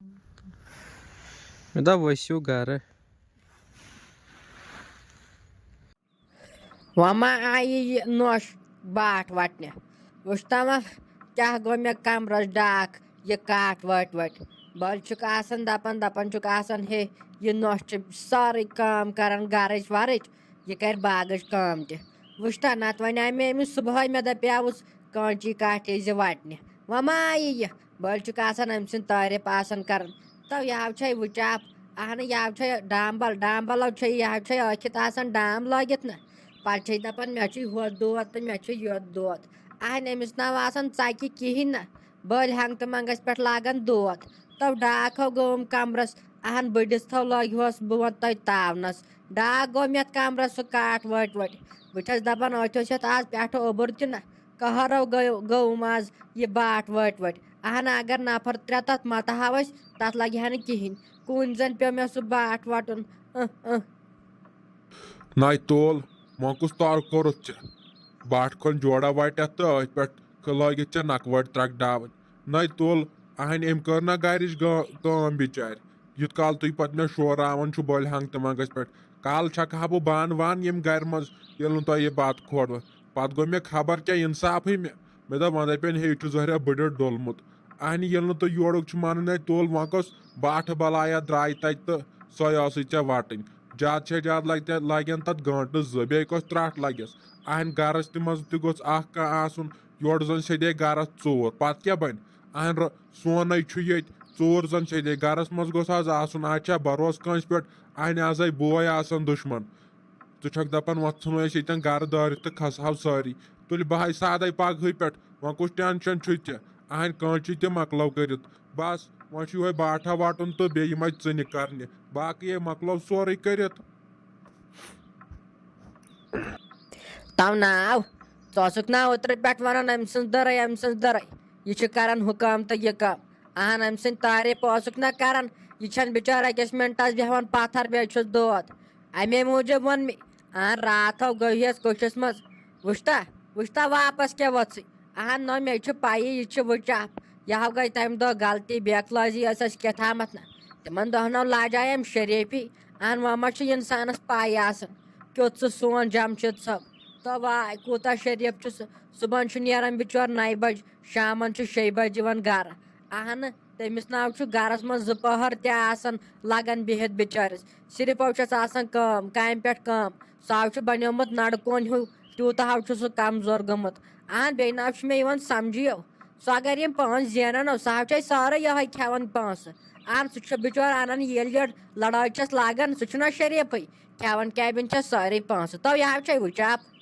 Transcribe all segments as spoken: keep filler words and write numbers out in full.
مےٚ دوٚپ ؤسِو گرٕ۔ وۄنۍ ما آیہِ یہِ نوٚش باٹھ وَٹنہِ؟ وٕچھتہ وۄنۍ کیٛاہ گوٚو مےٚ کَمرَس ڈاکھ، یہِ کاٹھ وٲٹۍ وٲٹۍ۔ بٔلۍ چھُکھ آسان دَپان، دَپان چھُکھ آسان، ہے، یہِ نوٚش چھِ سٲرٕے کٲم کَران گَرٕچ وَرٕچ، یہِ کَرِ باغٕچ کٲم تہِ۔ وٕچھتہ نَتہٕ وَنہِ آے مےٚ أمِس صُبحٲے، مےٚ دَپیٛاوُس کٲنچی کاٹھے زِ وَٹنہِ۔ وۄنۍ ما آیہِ یہِ؟ بٔلۍ چھُکھ آسان أمۍ سٕنٛدۍ تعٲریٖف آسان کَران۔ تو یہِ ہاو چھے وٕچاپ، اہنہٕ یہِ ہاو چھے ڈامبل، ڈامبلو چھے یہِ ہاو چھے ٲکھِتھ آسان ڈام لٲگِتھ نہ۔ پتہٕ چھے دپان مےٚ چھُ ہُتھ دود تہٕ مےٚ چھُ یُتھ دود۔ اہنہِ أمِس نہ آسان ژکہِ کِہیٖنۍ نہ۔ بٔلۍ ہنٛگتہٕ منٛگس پٮ۪ٹھ لاگان دود۔ تو ڈاکھ ہو گوٚوُم کمرس، اہن بٔڈِس تھو لٲگۍ ہوس بہٕ وۄنۍ تۄہہِ تاونس۔ ڈاکھ گوٚو مےٚ یتھ کمرس سُہ کاٹھ وٲٹۍ وٲٹۍ۔ بہٕ چھس دپان أتھۍ اوس یتھ آز پٮ۪ٹھٕ اوٚبُر تہِ نہ۔ قہرو گٔیو گوٚوُم آز یہِ باٹھ وٲٹۍ وٲٹۍ۔ اہن اگر نفر ترٛےٚ تتھ متہٕ ہاوس، تتھ لگہِ ہا نہٕ کِہینۍ۔ کُنۍ زن پیوٚو مےٚ سُہ باٹھ وٹُن۔ اہ، اہ۔ ناے تول، وۄنۍ کُس تار کوٚرُتھ ژےٚ؟ باٹھ کھۄن جوڑا وٹتھ تہٕ أتھۍ پٮ۪ٹھ لٲگِتھ ژےٚ نکوٲڑۍ ترکھ ڈاوٕنۍ۔ ناے تول، اہنہِ أمۍ کٔر نہ گرِچ گا-، کٲم بِچارِ۔ یُتھ کال تُہۍ پتہٕ مےٚ شورراوان چھُو بٔلۍ ہنٛگ تہٕ منٛگس پٮ۪ٹھ، کالہٕ چھکھ ہا بہٕ بانہٕ وانہٕ ییٚمہِ گرِ منٛز، ییٚلہِ نہٕ تۄہہِ یہِ بتہٕ کھوڑوٕ۔ پتہٕ گوٚو مےٚ خبر کیٛاہ انصافٕے مےٚ۔ مےٚ دوٚپ، وۄنۍ دپن، ہے، یہِ چھُ ظٲہرا بٕڈِر ڈوٚلمُت۔ اہنہِ ییٚلہِ نہٕ تُہۍ یورُک چھُ مانان، ہے تُل وۄنۍ کۄس باٹھٕ بلایا درٛاے تتہِ تہٕ سۄے ٲسٕے ژےٚ وٹٕنۍ۔ زیادٕ چھےٚ زیادٕ لگہِ تتھ، لگن تتھ گٲنٹہٕ زٕ، بیٚیہِ کۄس ترٛٹھ لگٮ۪س؟ اہنہِ گرس تہِ منٛز تہِ گوٚژھ اکھ کانٛہہ آسُن، یورٕ زن سیٚدے گرس ژوٗر، پتہٕ کیٛاہ بنہِ؟ اہن ر-، سونٕے چھُ ییٚتہِ، ژوٗر زن سیٚدے گرس منٛز گوٚژھ آز آسُن، آز چھا بروسہٕ کٲنٛسہِ پٮ۪ٹھ؟ اہنہِ آزے بوے آسان دُشمن۔ ژٕ چھکھ دپان، وۄتھ ژھٕنو أسۍ ییٚتٮ۪ن گرٕ دٲرِتھ تہٕ کھسہٕ ہاو سٲری۔ تُلہِ بہٕ ہاے سادے پگہٕے پٮ۪ٹھ، وۄنۍ کُس ٹینشن چھُے ژےٚ؟ اہنہِ کٲنچی تہِ مۄکلٲو کٔرِتھ۔ بس، وۄنۍ چھُ یِہوے باٹھا وٹُن تہٕ بیٚیہِ یِمے ژٕنہِ کرنہِ۔ باقٕے ہے مۄکلٲو سورُے کٔرِتھ۔ تو ناو، ژٕ اوسُکھ نا اوترٕ پٮ۪ٹھ ونان أمۍ سٕنٛز دٔرے، أمۍ سٕنٛز دٔرے۔ یہِ چھِ کران ہُہ کٲم تہٕ یہِ کٲم۔ اہن، أمۍ سٕنٛدۍ تعریٖف اوسُکھ نا کران۔ یہِ چھنہٕ بِچٲر أکِس منٹس بیہوان پتھر، بیٚیہِ چھُس دود۔ امے موٗجوٗب ووٚن مےٚ، اہن، راتھ ہو گٔیس کوٚٹھِس منٛز۔ وٕچھتا، وٕچھتا واپس کیٛاہ وۄژٕے۔ اہن، نہ، مےٚ چھِ پَیی، یہِ چھِ وٕچاپھ۔ یہِ ہو گٔے تَمہِ دۄہ غلطی، بے اخلٲصی ٲس اَسہِ کیٛاہ تھامَتھ نہ۔ تِمن دۄہن ہو لاجایے أمۍ شریٖفی۔ اہن، وۄنۍ ما چھِ اِنسانَس پَے آسان، کیُتھ سُہ سون جمشید صٲب۔ تو واے، کوٗتاہ شریٖف چھُ سُہ۔ صُبحن چھُ نیران بِچور نَیہِ بجہِ، شامن چھُ شیٚیہِ بجہِ یِوان گرٕ۔ اہن، تٔمِس ناو چھُ گرس منٛز زٕ پٔہر تہِ آسان لگان بِہِتھ بِچٲرِس۔ صرف چھس آسان کٲم، کامہِ پٮ۪ٹھ کٲم۔ سُہ ہاو چھُ بنیومُت نڑکون ہیوٗ، تیوٗتاہ ہاو چھُ سُہ کمزور گوٚمُت۔ اہن، بیٚیہِ ناو چھُ مےٚ یِوان سمجھیو، سُہ اگر یِم پانٛژھ زینن او، سُہ ہاو چھُ اَسہِ سٲرٕے یِہوٚے کھٮ۪وان پونٛسہٕ۔ اہن، سُہ چھُ بِچور انان ییٚلہِ یورٕ لڑٲے چھس لاگان، سُہ چھُنہ شریٖفٕے۔ کھٮ۪وان کیبن چھس سٲرٕے پونٛسہٕ۔ تو یہِ ہاو چھے وٕچاپ۔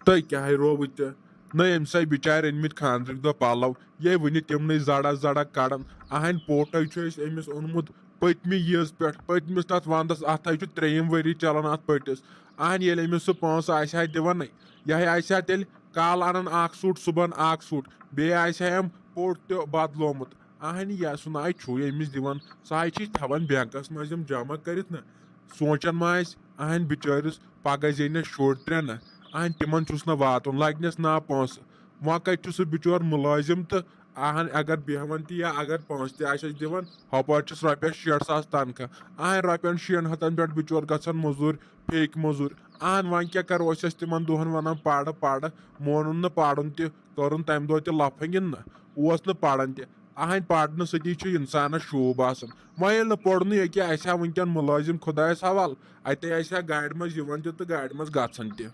تۄہہِ کیٛاہ ہے رووٕ تہِ؟ نہ أمۍ سٕے بِچارِ أنۍ مٕتۍ خانٛدرٕکۍ دۄہ پَلو، یے وٕنہِ تِمنٕے زَڑا زَڑا کَڑان۔ اَہَنۍ پوٹَے چھُ اَسہِ أمِس اوٚنمُت پٔتمہِ ییٖژ پٮ۪ٹھ، پٔتمِس تَتھ وَنٛدَس، اَتھ ہے چھُ ترٛیٚیِم ؤری چَلان اَتھ پٔٹِس۔ اَہَنۍ ییٚلہِ أمِس سُہ پونٛسہٕ آسہِ ہا دِوان، یہِ ہے آسہِ ہا تیٚلہِ کالہٕ اَنان اَکھ سوٗٹ، صُبحَن اَکھ سوٗٹ، بیٚیہِ آسہِ ہا أمۍ پوٹ تہِ بَدلومُت۔ اہنہِ یا سُہ ناے چھُ ییٚمِس دِوان، سُہ ہاے چھِ تھاوان بینکس منٛز یِم جمع کٔرِتھ نہ۔ سونٛچان ما آسہِ اہنہِ بِچٲرِس پگاہ زینہِ شُرۍ ترٛےٚ نہ، اہنہِ تِمن چھُس نہٕ واتُن، لگنس نا پونٛسہٕ۔ وۄنۍ کتہِ چھُ سُہ بِچور مُلٲزِم تہٕ اہن اگر بیہوان تہِ یا اگر پونٛسہٕ تہِ آسٮ۪س دِوان، ہۄپٲرۍ چھُس رۄپیس شیٹھ ساس تنخواہ۔ اہنہِ رۄپین شیٚن ہتن پٮ۪ٹھ بِچور گژھان موٚزوٗرۍ، پھیٚکۍ موٚزوٗرۍ۔ اہن وۄنۍ کیٛاہ کرو، أسۍ ٲسۍ تِمن دۄہن ونان پرٕ پرٕ، مونُن نہٕ پرُن تہِ، توٚرُن تمہِ دۄہ تہِ لفنگن نہ، اوس نہٕ پران تہِ۔ اہنٛدِ پرنہٕ سۭتی چھُ انسانس شوٗب آسان۔ وۄنۍ ییٚلہِ نہٕ پوٚرنُے ییٚکیٛاہ، اسہِ ہا وٕنکٮ۪ن مُلٲزِم خۄدایس حوالہٕ، اتے اسہِ ہا گاڑِ منٛز یِوان تہِ تہٕ گاڑِ منٛز گژھان تہِ۔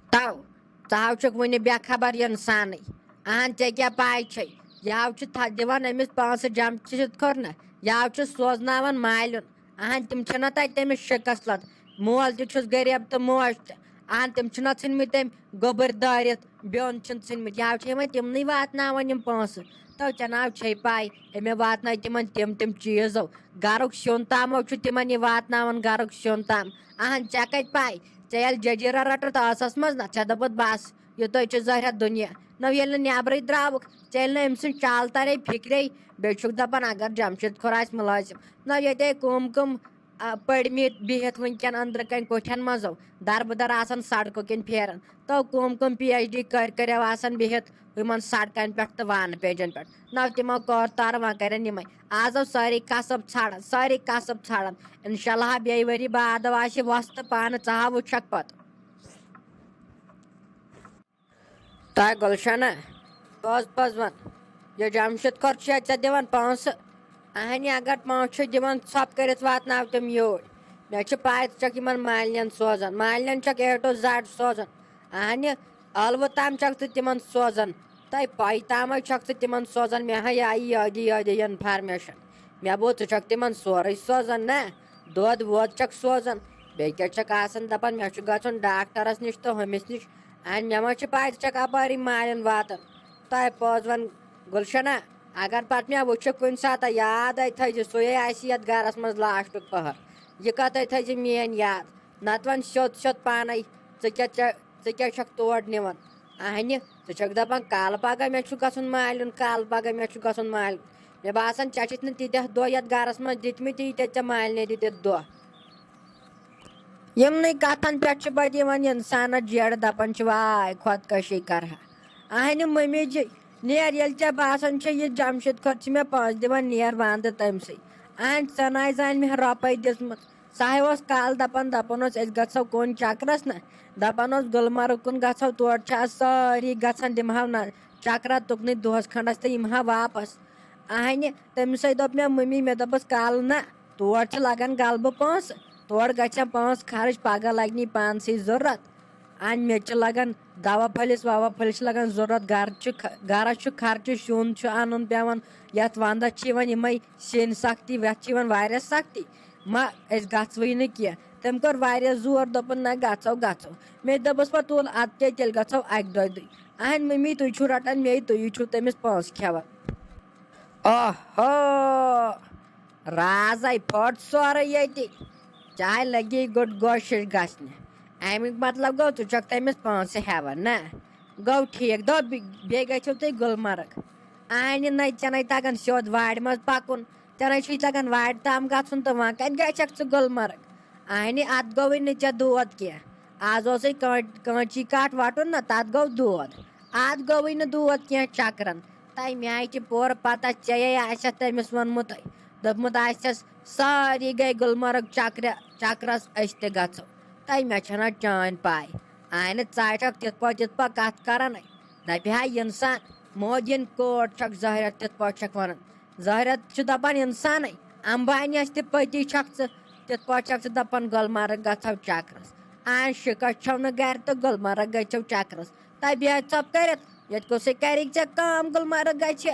تو، ژٕ ہاو چھُکھ وُنہِ بے خبر انسانٕے۔ اہن، ژےٚ کیٛاہ پاے چھے؟ یہِ ہاو چھُ تھا-، دِوان أمِس پونٛسہٕ جمشید کھوٚر نہ، یہِ ہاو چھُ سوزناوان مالیُن۔ اہن، تِم چھِنہ تتہِ تٔمِس شکست لد۔ مول تہِ چھُس غریب تہٕ موج تہِ۔ اہن، تِم چھِنہ ژھٕنمٕتۍ تٔمۍ گوٚبٕرۍ دٲرِتھ، بیوٚن چھِنہٕ ژھٕنمٕتۍ۔ یہِ ہاو چھِ یِمن تِمنٕے واتناوان یِم پونٛسہٕ۔ تو ژےٚ ناو چھے پاے، أمۍ واتنٲے تِمن تِم تِم چیٖزو۔ گرُک سیُن تامو چھُ تِمن یہِ واتناوان، گرُک سیُن تام۔ اہن، ژےٚ کتہِ پاے؟ ژےٚ ییٚلہِ ججیٖرا رٹُتھ ٲسس منٛز نہ، ژےٚ دوٚپُتھ بس، یہِ تۄہہِ چھُ ظٲہرا دُنیا۔ نہ ییٚلہِ نہٕ نٮ۪برٕے درٛاوُکھ، ژےٚ ییٚلہِ نہٕ أمۍ سٕنٛز چال ترے فِکرے، بیٚیہِ چھُکھ دپان اگر جمشید کھوٚر آسہِ مُلٲزِم۔ نہ ییٚتے کٕم کٕم آ، پٔرمٕتۍ بِہِتھ وٕنکٮ۪ن أنٛدرٕ کَنۍ کُٹھٮ۪ن منٛزو، دربٕدر آسان سڑکو کِنۍ پھیران۔ تو کٕم کٕم پی ایچ ڈی کٔرۍ کٔرِو آسان بِہِتھ یِمن سڑکن پٮ۪ٹھ تہٕ وانہٕ پیجن پٮ۪ٹھ۔ نو تِمو کور تار وۄنۍ کرن یِمے۔ آز ٲسۍ سٲری کسب ژھانڈان، سٲری کسب ژھانڈان۔ انشاء اللہ بیٚیہِ ؤری بعد آسہِ وۄستہٕ پانہٕ ژاہ وٕچھکھ پتہٕ۔ تۄہہِ گُلشنہ، پوٚز پوٚز وَن، یہِ جمشید کھۄر چھُیا ژےٚ دِوان پونٛسہٕ؟ اہنہِ، اگر پونٛسہٕ چھُ دِوان، ژھۄپہٕ کٔرِتھ واتناو تِم یوٗرۍ۔ مےٚ چھِ پَے، ژٕ چھَکھ یِمَن مالِنٮ۪ن سوزان، مالِنٮ۪ن چھَکھ A to Z سوزان۔ اہنہِ، ٲلوٕ تام چھَکھ ژٕ تِمَن سوزان، تۄہہِ پَے تامَے چھَکھ ژٕ تِمَن سوزان۔ مےٚ ہا آیہِ یٲدی یٲدی اِنفارمیشَن۔ مےٚ بوٗز، ژٕ چھَکھ تِمَن سورُے سوزان نا، دۄد وۄد چھَکھ سوزان۔ بیٚیہِ کیٛاہ چھَکھ آسان دَپان، مےٚ چھُ گژھُن ڈاکٹرَس نِش تہٕ ہُمِس نِش۔ اہن، مےٚ ما چھِ پَے ژٕ چھَکھ اَپٲری مالٮ۪ن واتان۔ تۄہہِ پوٚز وَن گُلشنہ، اگر پَتہٕ مےٚ وٕچھِ کُنہِ ساتہٕ یاد آے، تھٲیزِ سُے آسہِ یَتھ گَرَس منٛز لاسٹُک پَہر۔ یہِ کَتھَے تھٲیزِ میٛٲنۍ یاد، نَتہٕ وَن سیوٚد سیوٚد پانَے، ژٕ کیٛاہ، ژےٚ، ژٕ کیٛاہ چھَکھ تور نِوان؟ اہنہِ، ژٕ چھَکھ دَپان کالہٕ پَگاہ مےٚ چھُ گژھُن مالِیُن، کالہٕ پَگاہ مےٚ چھُ گژھُن مالِیُن۔ مےٚ باسان، ژےٚ چھِتھ نہٕ تیٖتیٛاہ دۄہ یَتھ گَرَس منٛز دِتمٕتۍ، ییٖتیٛاہ ژےٚ مالِنہِ دِتِتھ دۄہ۔ یِمنٕے کَتھَن پٮ۪ٹھ چھِ پَتہٕ یِوان اِنسانَس جیرٕ، دَپان چھِ، واے، خۄدکٔشی کَرٕہا۔ اَہنہِ مٔمی جی، نیر، ییٚلہِ ژےٚ باسان چھےٚ، یہِ جمشید کھۄر چھِ مےٚ پونٛسہٕ دِوان، نیر وَنٛدٕ تٔمۍ سٕے۔ اَہنہِ، ژٕ نَے زانہِ مےٚ رۄپَے دِژمٕژ۔ سُہ ہَے اوس کالہٕ دَپان، دَپان اوس، أسۍ گژھو کُن چَکرَس نہ۔ دَپان اوس، گُلمرگ کُن گژھو، تور چھِ آز سٲری گژھان، دِمہٕ ہاو نہ چَکرا تُکنُے دۄہَس کھنٛڈَس تہٕ یِمہٕ ہا واپَس۔ اَہنہِ، تٔمِس سۭتۍ دوٚپ مےٚ مٔمی، مےٚ دوٚپُس کالہٕ نہ، تور چھِ لَگان غلبہٕ پونٛسہٕ، تور گژھن پونٛسہٕ خرٕچ، پَگاہ لَگہِ نی پانسٕے ضوٚرَتھ۔ اَہنہِ، مےٚ تہِ چھِ لَگان دَوا پھٔلِس وَوا پھٔلِس چھِ لَگان ضوٚرَتھ، گَرٕ چھُ خ-، گَرَس چھُ خرچہٕ، سیُن چھُ اَنُن پٮ۪وان، یَتھ وَنٛدَس چھِ یِوان یِمَے سیٚنۍ سَختی، یَتھ چھِ یِوان واریاہ سَختی۔ ما أسۍ گژھوٕے نہٕ کینٛہہ۔ تٔمۍ کوٚر واریاہ زور، دوٚپُن، نہ، گژھو، گژھو۔ مےٚ تہِ دوٚپُس پَتہٕ، تُل، اَدٕ کیٛاہ، تیٚلہِ گژھو اَکہِ دۄیہِ دۄہہِ۔ اَہَن مٔمی، تُہۍ چھِو رَٹان مے، تُہی چھِو تٔمِس پونٛسہٕ کھٮ۪وان۔ اوہو، رازَے پھوٚٹ سورُے ییٚتی۔ چاے لَگی گُٹ گوشِش گژھنہِ۔ اَمیُک مطلب گوٚو، ژٕ چھَکھ تٔمِس پونٛسہٕ ہٮ۪وان، نہ؟ گوٚو ٹھیٖک، دوٚپ، بی-، بیٚیہِ گژھِو تُہۍ گُلمرگ۔ اَہنہِ، نَے، ژےٚ نَے تَگان سیوٚد وارِ منٛز پَکُن۔ ژےٚ نَے چھُے تَگان وارِ تام گژھُن تہٕ وۄنۍ کَتہِ گژھکھ ژٕ گُلمرگ؟ اَہنہِ، اَتھ گوٚوُے نہٕ ژےٚ دود کینٛہہ۔ آز اوسُے کٲ-، کٲنچی کاٹھ وَٹُن نہ، تَتھ گوٚو دود۔ اَتھ گوٚوُے نہٕ دود کینٛہہ چَکرَن۔ تَمہِ آیہِ چھِ پوٗرٕ پَتہ، ژےٚ آسٮ۪تھ تٔمِس ووٚنمُتٕے۔ دوٚپمُت آسٮ۪س، سٲری گٔے گُلمرگ چَکرِ-، چَکرَس، أسۍ تہِ گژھو۔ تَمہِ مےٚ چھَنہ چٲنۍ پَے۔ اَہنہِ، ژٕ ہا چھَکھ تِتھ پٲٹھۍ، تِتھ پٲٹھۍ کَتھ کَران۔ دَپہِ ہا اِنسان، مودِیَن کوٹ چھَکھ ظٲہِرَت، تِتھ پٲٹھۍ چھَکھ وَنان۔ ظٲہِرَت چھُ دَپان اِنسانٕے، اَمبانِیَس تہِ پٔتی چھَکھ ژٕ، تِتھ پٲٹھۍ چھَکھ ژٕ دَپان گُلمرگ گژھو چَکرَس۔ آ، شِکَس چھَو نہٕ گَرِ تہٕ گُلمرگ گٔژھِو چَکرَس۔ تَبہِ ہا ژھۄپ کٔرِتھ، ییٚتہِ کُسٕے کَرِ ژےٚ کٲم گُلمرگ گژھِ۔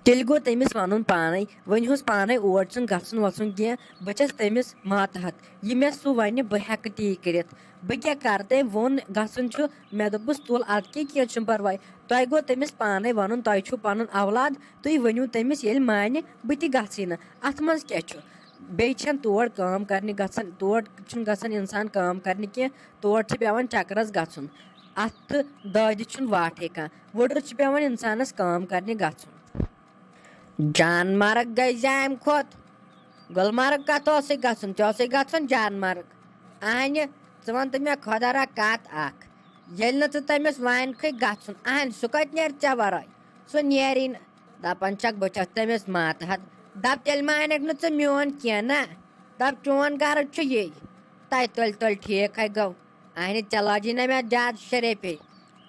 تیٚلہِ گوٚو تٔمِس وَنُن پانَے، وۄنۍ اوس پانَے اور چھُنہٕ گژھُن وَژھُن کینٛہہ، بہٕ چھَس تٔمِس ماتحت، یہِ مےٚ سُہ وَنہِ بہٕ ہٮ۪کہٕ تی کٔرِتھ۔ بہٕ کیٛاہ کَرٕ؟ تٔمۍ ووٚن گژھُن چھُ، مےٚ دوٚپُس تُل اَدٕ کیٛاہ، کینٛہہ چھُنہٕ پَرواے، تۄہہِ گوٚو تٔمِس پانَے وَنُن، تۄہہِ چھُو پَنُن اولاد، تُہۍ ؤنِو تٔمِس ییٚلہِ مانہِ بہٕ تہِ گژھٕے نہٕ، اَتھ منٛز کیٛاہ چھُ؟ بیٚیہِ چھَنہٕ تور کٲم کَرنہِ گژھان، تور چھُنہٕ گژھان اِنسان کٲم کَرنہِ کینٛہہ، تور چھِ پٮ۪وان چَکرَس گژھُن، اَتھٕ دٲدِتھ چھُنہٕ واٹھٕے کانٛہہ، وُڈٕر چھِ پٮ۪وان اِنسانَس کٲم کَرنہِ گژھُن۔ جان مرگ گٔے زِ اَمہِ کھۄتہٕ۔ گُلمرگ کَتھ اوسُے گژھُن؟ ژےٚ اوسُے گژھُن جان مرگ۔ اَہنہِ، ژٕ وَن تہٕ مےٚ خۄدا را کَتھ اَکھ۔ ییٚلہِ نہٕ ژٕ تٔمِس وانکھٕے گژھُن، اَہنہِ، سُہ کَتہِ نیرِ ژےٚ وَرٲے؟ سُہ نیرِ نہٕ۔ دَپان چھَکھ بہٕ چھَس تٔمِس ماتحت۔ دَپ تیٚلہِ مانَکھ نہٕ ژٕ میون کینٛہہ نا۔ دَپ چون غرض چھُ یی۔ تَے تُلۍ تُلۍ ٹھیٖک ہے گوٚو۔ اَہنہِ، ژےٚ لٲجی نہ مےٚ زیادٕ شریفی۔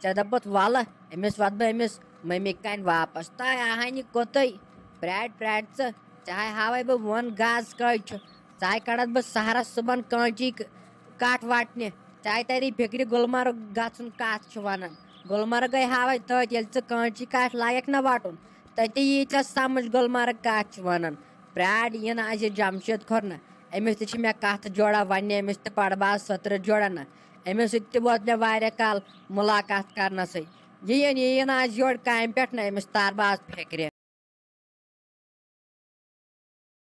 ژےٚ دوٚپُتھ وَلہٕ أمِس وَتہٕ بہٕ أمِس مٔمی کَنہِ واپَس۔ تَے اَہنہِ کوٚتُے؟ پرٛاٹھ پرٛاٹھ ژٕ، ژےٚ ہاے ہاوَے بہٕ وۄن گاسہٕ کٔہۍ چھُ۔ ژےٚ ہاے کَڑَتھ بہٕ سحرَس صُبحن کٲنچی ک-، کَٹھ وَٹنہِ۔ ژےٚ ہاے تَری فِکرِ گُلمرگ گژھُن کَتھ چھُ وَنان۔ گُلمرگَے ہاوَے تٔتھۍ، ییٚلہِ ژٕ کٲنچی کَٹھ لایَکھ نہ وَٹُن، تٔتی یی ژےٚ سَمٕجھ گُلمرگ کَتھ چھِ وَنان۔ پرٛاٹھ یِن اَسہِ جمشید کھۄر نہ، أمِس تہِ چھِ مےٚ کَتھ جوڑا وَننہِ، أمِس تہِ پَرٕ بہٕ آز سٔترٕ جوڑا نہ۔ أمِس سۭتۍ تہِ ووت مےٚ واریاہ کال مُلاقات کَرنَسٕے۔ یہِ یِن، یہِ یِن آز یورٕ کامہِ پٮ۪ٹھ نہ، أمِس تارٕ بہٕ آز فِکرِ۔